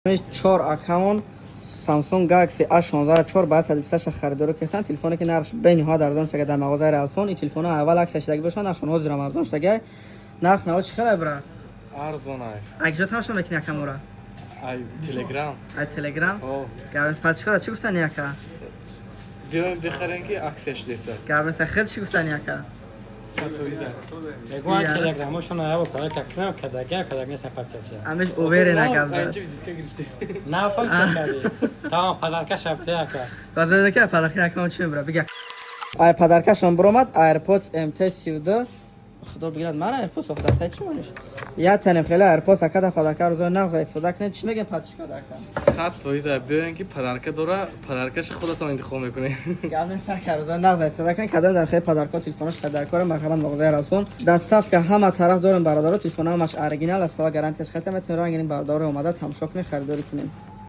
Чор аккаунт Samsung Galaxy A16 4 ба 128 харидорӣ карданд. Телефоне, ки нархш бениҳоят арзон шуда дар мағозаи Ралфон. Ин телефоно аввал аксия шудаги бошанд, нархшон ҳозирам арзон шудаги. Нарх наво чӣ хеле, брат? Арзон аст. Акҷо тамошо мекунӣ акамора? Ай Телеграм. Ай Телеграм. О. Гап пачкода чӣ гуфтани, ака? Биёем, бихарем, ки аксия шудеста. Гап хел чӣ гуфтани, ака? 100%. Мегӯянд, телеграмошон аво подарка кунам, кадагиам кадаг нестам подписаться. Амеш уверена гап зад. Анчи визитка гирифте. На, подписаться кардӣ. Тамом, подарка шабте, ака. База ка подарка акам чӣ мебра? Бига. Ай подаркашон биромад AirPods MT 32. Худо бигирад мара AirPods охда тай чӣ мониш? Я танем хеле AirPods ака да подарка рӯзо нағз истифода кунед. Чӣ мегем, подписчика ака? 100%. Биёем, ки подарка дора, подаркаши худатон интихоб мекунед. Гап нест, ака, рӯзо нағз истифода кунед. Кадом дар хеле подарка телефонош подаркора, марҳамат, мағозаи Ралфон. Доставка ҳама тараф дорем, бародаро, телефон ҳамаш оригинал аст ва гарантияш хатм. Метавонед ранг ин бародаро омада тамошо кунед, харидорӣ кунед.